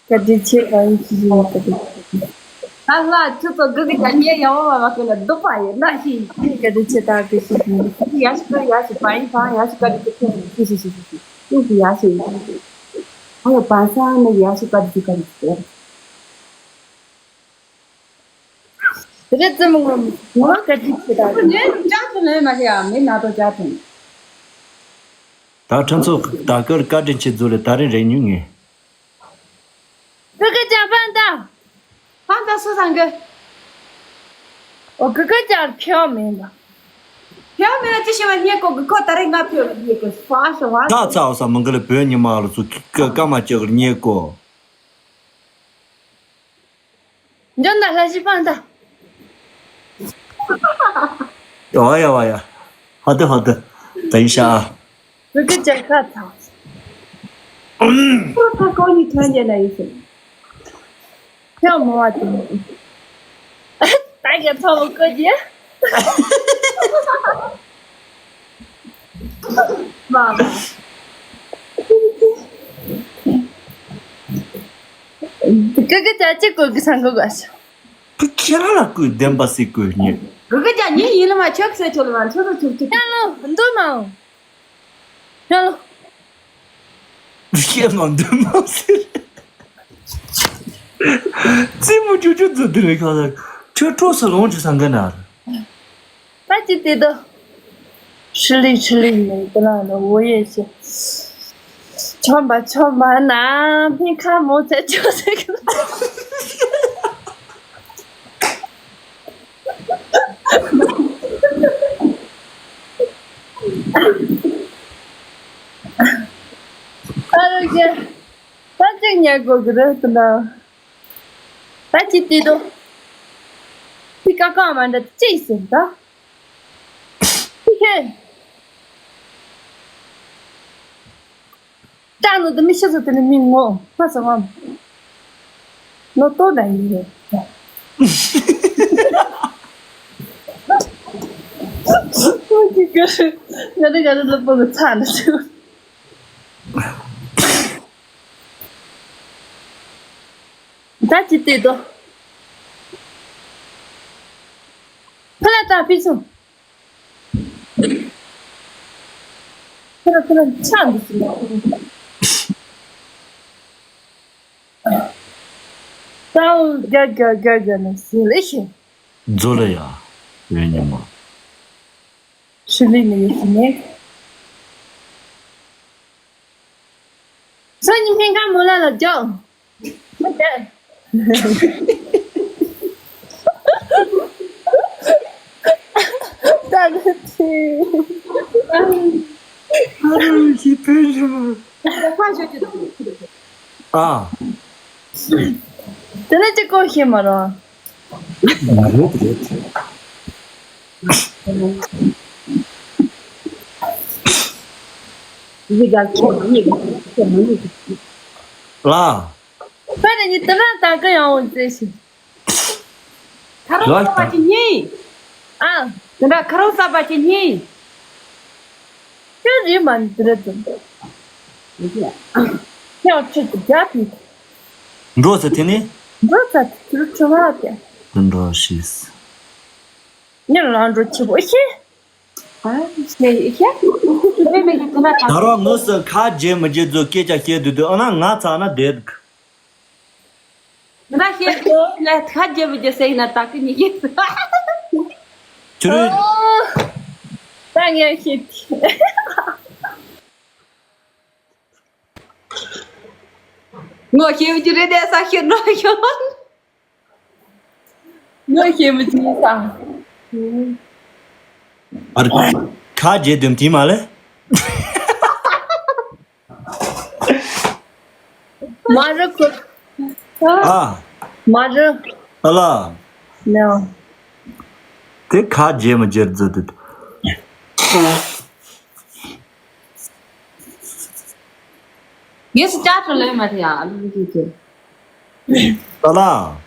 བཀའ་དྲིན་ཆེ། གང་ཡིན་ཞིག་ཡིན་བཀའ་དྲིན་ཆེ། ཨ་ལ་ཁྱོད་ཚོ་གི་གི་ག་ཉེ་ཡ་བ་བ་གི་ལ་སྡུག་པ་ཡིན་ན་ཞིག་བཀའ་དྲིན་ཆེ། ད་གི་ཞིག་ཡིན་ཡ་ཞིག་ག་ཡ་ཞིག་པ་ཡིན་པ་ཡ་ཞིག་ག་གི་གི་ཁྱོད་ཞིག་ཞིག་ཞིག་ཞིག་ཞིག་ཞིག་ཡ་ཞིག་ཡིན། ཨ་ཡ་པ་ས་ནི་ཡ་ཞིག་ག་གི་ག་གི་ཞིག་རེད་ཙམ་ངོ་ངོ་བཀའ་དྲིན་ཆེ་ད། ངས་ཅག་ཐོན་ལེ་མ་ཤེས་ཡ་མི་ན་དོ་ཅག་ཐོན། ད་ཁྲིམས་ཚོགས་ད་ཀར་བཀའ་དྲིན་ཆེ་ཟུར་ལ་ད་རིང་རེ་ཉུང་ངེ། ཀི་ཀི་ཅག་ཕན་ད། ཕན་ད་སུ་སང་གི། ཨོ་ཀི་ཀི་ཅག་ཕེའོ་མིན་པ། ཕེའོ་མིན་ལ་ཅི་ཤེས་བ་ཉེ་གོ་གི་ཁོ་ད་རེས་ང་ཕེའོ་ཉེ་གོ་ཧྥ་ཤ་བ། ད་ཚ་བ་ས་མི་འགི་ལ་བོད་ཉི་མ་ལ་སུ་ཀ་ཀ་མ་ཅག་ཉེ་གོ། འཇོན་ད་ལྷ་ཞི་པང་ད། ཡ་ཡ་བ་ཡ། ཧ་དི་ཧ་དི། ད་ཡི་ཤ། བུ་གི་ཅག་ཁ་ཚ། ཁོ་ཁ་ཁོ་ནི་ཐོན་རྒྱ་ན་ཡི་ཤི། ཁྱོད་མོ་བ་དེ། ད་ག་ཚ་བོ་ཀོ་རྒྱ། མ། ཀི་ཀི་ཅག་ཅིག་གོ་གི་སང་གོ་ག་ཤ། ཁྱེད་རང་ལ་བསྐུལ་བདེན་པ་སྲིད་བསྐུལ་ཉེ། གི་གི་ཅག་ཉེ་ཡིན་ལ་མ་ཆོག་ཟེར་ཆོག་ལ་མ་ཆོག་ཆོག་ཆོག་ཆོག་ཡ་ལོ་འདུག་མ་འོང་། ཡ་ལོ། ཤེས་མ་འདུག་མ་ཟེར། རྩེད་མོ་ཅུ་ཅུ་ཛུ་དི་རེ་ཁ་ལ་ཁྱོད་གྲོགས་སུ་ལོངས་ཅི་སང་གི་ན། ད་ཅི་དེ་དོ། ཧྲི་ལི་ཧྲི་ལི་ནི་དེ་ལ་ནི་འོ་ཡེ་ཤེ། ཆོམ་པ་ཆོམ་པ་ན་ཕིང་ཁ་མོ་ཚེ་ཆོ་ཟེར་གི། ཨ་རོ་ཀེ། ད་ཅིག་ཉལ་དགོས་གི་རེད་དུ་ན། ད་ཅི་དེ་དོ། ཕི་ཀ་ཀ་མ་འདྲ་ཅི་ཟེར་ད། ཧི་ཧེ། ཀྲང་ནུ་དུ་མི་ཤི་ཟུ་དུ་ནི་མི་ངོ་ཧ་སོ་ངམ། ནོ་ཏོ་ད་ཡི་རེད། ཁོ་གི་ཀ་ང་ནི་ང་ནི་ལོ་པོ་གི་ཚ་ནི་ཆུ། ད་ཅི་དེ་དོ། ཕ་ལ་ད་ཕི་སུ། ཁྱོད་ཁྱོད་ཆགས་འདུག་ཟེར་ན། ཏའོ་རྒྱ་རྒྱ་རྒྱ་རྒྱ་ནས་ཟེར་ལེ་ཤི། མཛོ་ལ་ཡ། ཡོད་ཉི་མ། ཧྲི་ལི་ནས་ཡོད་ཤི་ནས། སང་ཉིན་ཕན་ཁ་མོ་ལ་ལ་རྒྱོ། མི་དེ། ད་ག་ཚེ། ཨ་རུ་ཞི་ཕན་ཞི་མ། ཨ། དེ་ནས་ཅི་གོ་ཤེས་མ་རོ། ང་རེད་རེད། ཡི་ག་ཁྱེད་མ་ཉེས་ཁྱེད་མ་ཉེས། ལ། ཕ་ནི་ཉི་དེ་རང་ད་ག་ཡང་འོང་ཙེ་ཞིག་ཁ་རོག་ས་པ་ཅི་ཉེས། ཨ། དེ་འདྲ་ཁ་རོག་ས་པ་ཅི་ཉེས། ཁྱོད་རིག་མ་འདི་རེད་དམ། ཁྱོད་ཁྱོད་ཀྱི་རྒྱ་དེ། འགྲོ་ཟེར་དེ་ནི། འགྲོ་ཟེར་དེ་ཁྱོད་ཁྱོད་མ་དེ། འགྲོ་ཤིས། ཉིན་ལ་འགྲོ་ཆེ་པོ་ཤེས། ཨ་ཤེས་ཤེས། ད་རོགས་ངོས་སུ་ཁ་རྗེ་མི་རྗེ་ཚོ་སྐད་ཆ་བཤད་དུས་དུས་ཨ་ན་ང་ཚ་ན་བསྡད། ང་ཤེས་ཀྱི་ལས་ཁ་རྒྱབ་རྒྱབ་ཟེར་ཡིན་ན་ད་ཀི་ཉི་ཤེས། ཁྱོད་རེད། ད་ངས་ཤེས། ངོ་ཤེས་ཀྱི་རེད་དེ་ས་ཤེས་ནོ་ཤོ། ངོ་ཤེས་མི་ཐུབ་ས། ཨར། ཁ་རྗེ་དུམ་ཐིམ་མ་ལེ། མ་རུ་ཁུ། ཨ། མ་རུ། ཨ་ལ། ལེའོ། དེ་ཁ་རྗེས་མ་རྗེར་འཛུལ་དུས། ངས་སུ་ཅག་ཏུ་ལེན་མ་ཐེ་ཡ་ཨ་ལུ་ཀི་ཀི། ད་ལ།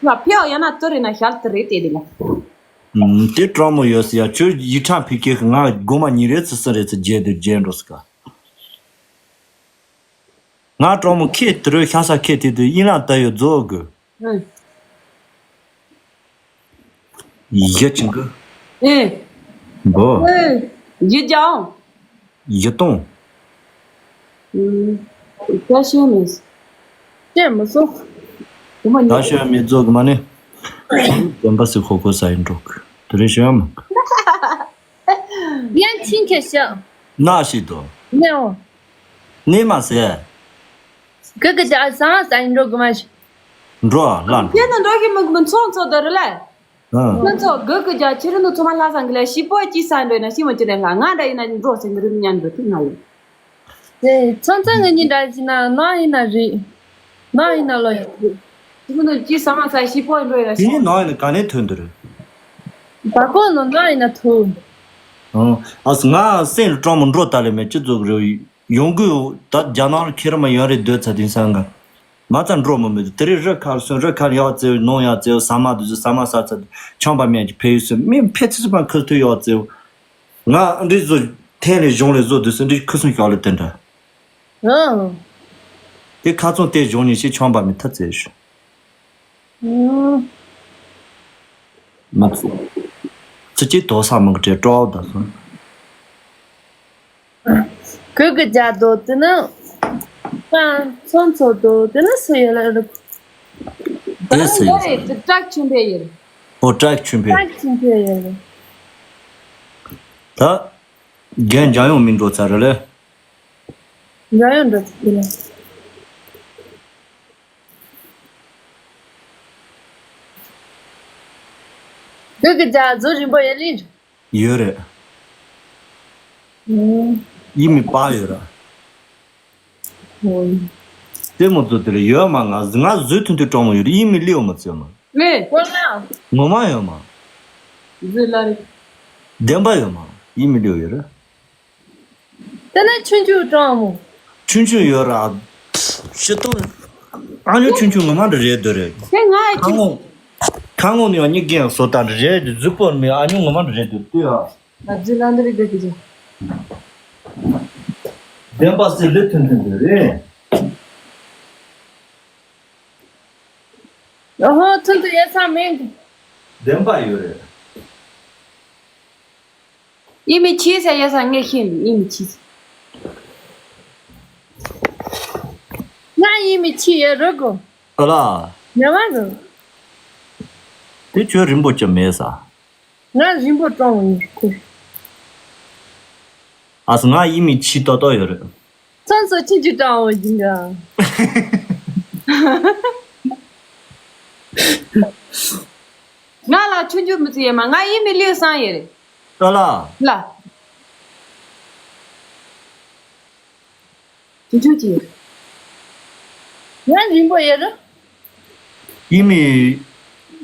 ང་ཕེའོ་ཡ་ན་ཏུ་རེ་ན་ཤལ་ཏུ་རེ་དེ་དེ་ལ། ཨུམ། དེ་གྲོགས་མོ་ཡོད་སི་ཡ། ཁྱོད་ཡིག་ཕྲེང་ཕི་ཀེ་ང་སྒོ་མ་ཉིན་རེ་ཚི་སི་རེ་ཚི་རྗེས་དུ་རྗེས་འགྲོ་སི་ཀ། ང་གྲོགས་མོ་ཁེ་དི་རུ་ཤ་ས་ཁེ་དི་དུ་ཡིན་ལ་ད་ཡོད་རྫོགས་དགོས། ཨུ། ཡ་ཅིང་གི། ཨེ། འགོ། ཨེ། ཡི་ཀྱང་། ཡི་ཏོང་། ཨུ། ད་ཤེས་མེད། ཤེས་མི་སོང་། ད་ཤེས་མེད་རྫོགས་གི་མ་ནི། དེན་པ་སི་ཁོ་ཁོ་ས་ཡིན་འགྲོ་གི། དེ་རེ་ཤེས་མ། ཡན་ཆིན་ཁེ་ཤ། ན་ཤི་དོ། ནེའོ། ནི་མ་ཟེ། གི་གི་ཇ་ས་ས་ཡིན་འགྲོ་གི་མ་ཤི། འགྲོ་ལ། ཁྱེད་ནི་འགྲོ་གི་མི་མི་ཚོང་ཚོ་དོ་རེ་ལ། ཨ། ཁྱེད་ཚོ་གི་གི་ཇ་ཁྱེད་རི་ནི་ཚོ་མ་ལྷ་ས་གི་ལ་ཤི་པོ་ཅི་ས་འགྲོ་ན་ཤི་མ་ཅི་ལ་ང་ང་འདྲ་ཡིན་ན་འགྲོ་ཟེ་གི་རི་ཉན་འགྲོ་ཐུག་ང་ཡིན། དེ་ཚོང་ཚོང་ངེད་གཉིས་འདྲ་ཞིག་ན་ནང་ཡིན་ན་རེད། ནང་ཡིན་ན་ལོ་ཡིན་རེད། དེ་མི་འདུག་ཅི་ས་མ་ས་ཤི་པོ་འགྲོ་ཡིན་ན་ཤི། དེ་ནང་ཡིན་ན་ག་ནས་ཐོན་འདི་རེད། བ་ཀོ་ནང་ནང་ཡིན་ན་ཐུག་ཨང་། ཨ་སི་ང་སེམས་ལ་གྲོགས་མོ་འགྲོ་ད་ལེ་མེད་ཅི་ཙོག་རེ་ཡོང་གི་ད་རྒྱ་ནག་ལ་ཁྱེར་མ་ཡོང་རེད་སྡོད་ཚ་དེང་སང་ག་མ་ཚ་འགྲོ་མི་མེད་དེ་རེད། རི་ཁར་སོང་རི་ཁར་ཡག་ཙེ་ནོ་ཡག་ཙེ་ས་མ་དུ་ས་མ་ས་ཚ་ཆང་པ་མེད་ཀྱི་ཕེ་ཡུ་སི་མི་ཕེ་ཚི་ཚི་པ་ཁུ་ཐུ་ཡག་ཙེ། ང་འདི་བཟོ་ཐེན་ལས་གཞུང་ལས་བཟོ་དུས་སུ་འདི་ཁུ་སུམ་ཤོག་ལ་བསྟན་འདྲ། ཨང་། དེ་ཁ་ཚོན་དེ་གཞུང་ནས་ཤི་ཆང་པ་མི་ཐ་ཚེ་ཤི། ཨང་། མ་ཚུ། ཚུ་ཅི་དོ་ས་མང་གི་བྲེ་སྤྲོ་བ་དང་སོང་། གོས་གི་རྒྱ་དོ་དེ་ནི། ཀང་ཚོན་ཚོ་དོ་དེ་ནི་སུ་ཡོད་ལ་རུ། དེ་སུ་ཡོད། ད་རེད་དེ་བྲག་ཆུན་པོ་ཡོད། ཨོ་བྲག་ཆུན་པོ། བྲག་ཆུན་པོ་ཡོད་ལ། ད། རྒན་འཇམ་དབྱངས་མི་འགྲོ་ཚར་རེད་ལེ། འཇམ་དབྱངས་འགྲོ་ཚར་རེད་ལེ། གོས་གི་རྒྱ་རྫོ་རིན་པོ་ཡོད་ལེ། ཡོད་རེད། ཨུམ། ཡིད་མི་པ་ཡོད་ར། ཨུམ། ལྟད་མོ་ཚོ་དེར་ཡོད་མ། ང་ང་བཟོས་ཐུན་དུ་གྲོང་མོ་ཡོད་རེད། ཡིད་མི་ལིའོ་མ་ཚོད་མ། ངས་ཀོ་ལ། ངོ་མ་ཡོད་མ། བཟོས་ལ་རེད། བདེན་པ་ཡོད་མ། ཡིད་མི་ལིའོ་ཡོད་རེད། དེ་ནས་ཆུང་ཆུང་གྲོང་མོ། ཆུང་ཆུང་ཡོད་ར། ཤི་ཏོ། ཨ་ཉོ་ཆུང་ཆུང་ངོ་མ་འདྲ་རེད་འདོད་རེད། དེ་ང་ཡི་ཁ་ངོ་། ཁ་ངོ་ནས་ཡང་གཉིད་རྒན་བཟོ་ལྟ་འདྲ་རེད། གཟུགས་པོ་མི་ཨ་ཉོ་ངོ་མ་འདྲ་རེད་འདོད་ལྟོས་ཨ། ང་རྫི་ལ་འདི་རེད་འདོད་ཀྱི། བདེན་པ་སེ་ལེ་ཐོན་ཐོན་འདོད་རེད། ཨ་ཧོ་ཐོན་དུ་ཡོད་ས་མེད། བདེན་པ་ཡོད་རེད། ཡིད་མི་ཆེས་ཟེར་ཡོད་ས་ངས་ཤེས་མི་ཡིད་མི་ཆེས། ང་ཡིད་མི་ཆེས་ཡོད་རེད་གོ། ཨ་ལ། ཉལ་བ་རེད། དེ་ཁྱོད་རིན་པོ་ཆེ་མེད་ས། ང་རིན་པོ་སྤྲང་བ་ཡིན་ཁོ། ཨ་སི་ང་ཡིད་མི་ཆེས་ཏོག་ཏོག་ཡོད་རེད། ཚོན་སོ་ཆུང་ཆུང་སྤྲང་བ་ཡིན་ག། ང་ལ་ཆུང་ཆུང་མི་ཚེ་ཡོད་མ། ང་ཡིད་མི་ལིའུ་སང་ཡོད་རེད། ཨ་ལ། ལ། ཆུང་ཆུང་གཅིག་ཡོད། ང་རིན་པོ་ཡོད་རེད། ཡིད་མི།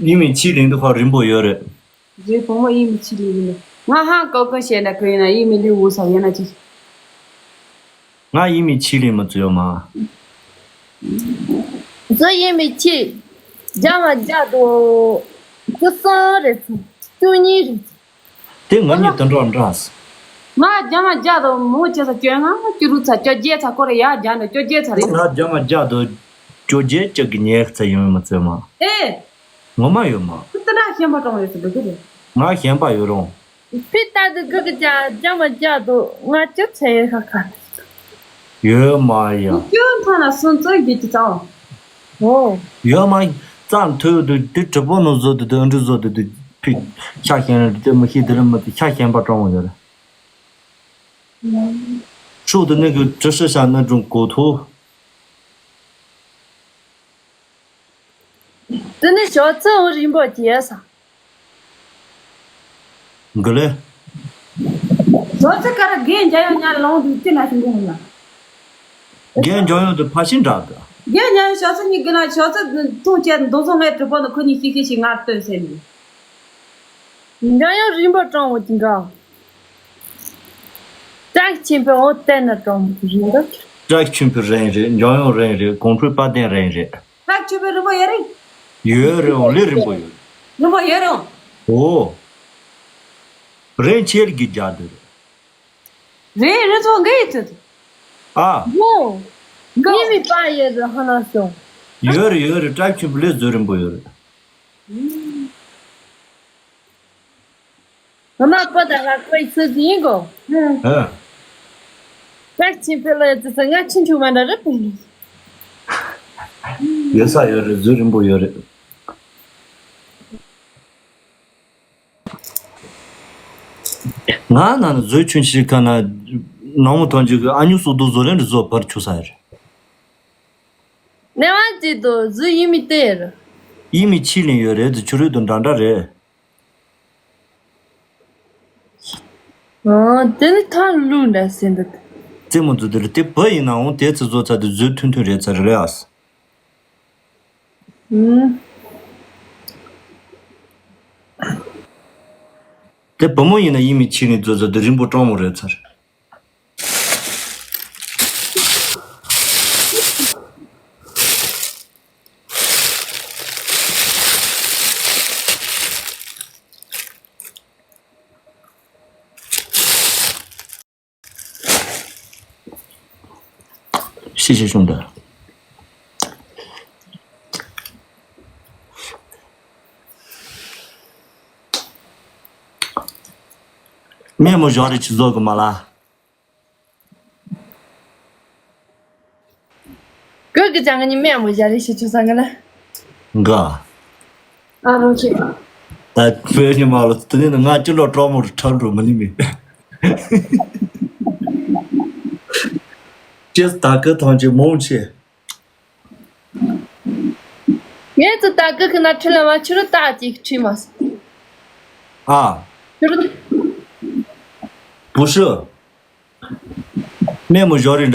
ཡིད་མི་ཆེས་ལིང་དུ་ཁོ་རིན་པོ་ཡོད་རེད། རྗེ་བུ་མོ་ཡིད་མི་ཆེས་ལིང་ཡིན་ནོ། ང་ཧང་ཀའོ་ཀའོ་བཤད་ན་ཁོ་ཡིན་ན་ཡིད་མི་ལིའུ་འུ་ས་ཡོད་ན་ཅི། ང་ཡིད་མི་ཆེས་ལིང་མ་ཚོ་ཡོད་མ། ཛོ་ཡིད་མི་ཆེས། རྒྱ་མ་རྒྱ་དོ། ཅུ་གསུམ་རེད་ཚོ། ཅུ་གཉིས་རེད་ཚོ། དེ་ང་གཉིས་དུ་འགྲོ་འདྲ། ང་རྒྱ་མ་རྒྱ་དོ་མོ་ཅེ་ས་ཅོ་ང་ཅུ་རུ་ཚ་ཅོ་རྒྱལ་ཚ་ཁོ་རེ་ཡ་རྒྱ་འདྲ་ཅོ་རྒྱལ་ཚ་རེད། ང་རྒྱ་མ་རྒྱ་དོ་ཅོ་རྒྱལ་ཅག་གི་ཉེ་ཚ་ཡོང་མ་ཚོད་མ། ཨེ། ངོ་མ་ཡོད་མ། ཁོ་ཏི་ན་ཤན་པ་གྲོང་ཡོད་ས་འདུག་གི་རེད། ང་ཤན་པ་ཡོད་རུང་། ཕི་ཏ་དུ་གི་གི་ཅ་རྒྱ་མ་རྒྱ་དོ་ང་ཅི་ཚེ་ཡོད་ཁ་ཁ། ཡོད་མ་ཡ། ཁྱོད་ཐང་ན་སོན་ཙོ་གི་ཅི་ཙང་། ཨོ། ཡོད་མ། ཙང་ཐོས་དུ་དུ་གྲི་པོ་ནོ་བཟོ་དུ་དུ་ཨ་འདྲུ་བཟོ་དུ་དུ་ཕི་ཤ་ཤན་ར་དུ་མི་ཤི་དུ་ར་མི་དུ་ཤ་ཤན་པ་གྲོང་ཡོད་ར། ཕྱོགས་དུ་ནི་གི་གྲི་ཤི་ཤ་ན་འབྲུང་གོ་ཐོ། དེ་ནི་ཞོ་ཚི་འུ་རིན་པོ་ཆེ་ས། ག་ལེ། ཞོ་ཚི་ཀ་ར་རྒན་འཇམ་དབྱངས་ཉར་ལོང་དུ་ཅི་ན་ཞིག་འགོ་ཧུ་ན། རྒན་འཇམ་དབྱངས་དུ་ཕ་ཤིན་འདྲ་གི། རྒན་འཇམ་དབྱངས་ཞོ་ཚི་གཉིས་གི་ན་ཞོ་ཚི་ཐུང་བཅད་མདོ་བཟང་ངའི་གྲུབ་པ་ནི་ཁོ་གཉིས་ཤིག་ཤིག་ཤིག་ངར་སྟོན་ཟེར་ནི། འཇམ་དབྱངས་རིན་པོ་སྤྲང་བོ་ཅིག་འདྲ། སྐྲ་ཆེན་པོའི་འོ་བལྟས་ན་སྤྲང་བོ་རེད་འདུག་སྐྲ་ཆེན་པོ་རང་རེད། འཇམ་དབྱངས་རང་རེད། གོང་ཕུད་དཔལ་ལྡན་རང་རེད། སྐྲ་ཆེན་པོའི་རིན་པོ་ཡོད་རེད། ཡོད་རེད། འོང་ལས་རིན་པོ་ཡོད་རེད། རིན་པོ་ཡོད་རེད། འོ། རེད་ཆེར་གྱི་རྒྱ་དུ་རེད། རེད་རེད། ཚོ་འགའ་ཡིན་ཚོད། ཨ། ཡོ། ངའི་མི་པ་ཡོད་རེད་ཧ་ན་སོང་། ཡོད་རེད་ཡོད་རེད། སྐྲ་ཆེན་པོ་ལས་བཟོ་རིན་པོ་ཡོད་རེད། ང་མ་པོ་ད་ལ་ཁོའི་ཚོད་ཡིན་གོ། ཧ། སྐྲ་ཆེན་པོ་ལ་ཡོད་ཚོད་ང་ཆུང་ཆུང་མ་འདྲ་རེད་པས། ཡོད་ས་ཡོད་རེད། བཟོ་རིན་པོ་ཡོད་རེད། ང་ན་ན་བཟོས་ཆུན་ཞིག་ག་ན་ནང་མོ་ཐོན་ཅིག་གི་ཨ་ཉུ་སོ་དུ་བཟོ་རན་རི་བཟོ་བར་ཆུ་ས་རེད། ནེ་བ་ཅི་དོ་བཟོ་ཡིན་མི་དེར། ཡིན་མི་ཆི་ལིན་ཡོད་རེད། དུ་ཆུ་རུད་དུ་འདྲ་འདྲ་རེད། ཨ་དེ་ནི་ཐང་ལུག་འདྲ་ཟེར་འདུག་རྩེད་མོ་བཟོ་དེ་རེད། དེ་བུ་ཡིན་ནའང་དེ་ཚོ་བཟོ་ཚར་དུ་བཟོས་ཐུན་ཐུན་རེད་ཚར་རེད་ཨ། ཨུམ། དེ་བུ་མོ་ཡིན་ན་ཡིན་མི་ཕྱི་ནས་བཟོ་ཚར་དུ་རིན་པོ་སྤྲང་མོ་རེད་ཚར། ཤི་ཤི་བྱུང་ད། སྨན་མོ་ཞོག་རེ་ཆི་བཟོ་གི་མ་ལ། གི་གི་ཅང་གི་ནི་སྨན་མོ་ཞོག་རེ་ཤི་ཆུ་སང་གི་ལ། ག་ཨ་རོ་ཆེ། ད་བོད་ཉི་མ་ལོ་དེ་ནས་ང་ཅི་ལོ་གྲོགས་མོ་རུ་ཁྲམ་འགྲོ་མི་ནི་མི། ཅེས་ད་གི་ཐང་ཅི་མོང་ཆེ། ངས་ཙི་ད་གི་གི་ན་ཁྲི་ལ་མ་ཆུ་རུ་ད་ཅིག་ཁྲི་མ་སི། ཨ། ཆུ་རུ། བུ་ཧྲི། སྨན་མོ་ཞོག་རེ་འདྲ།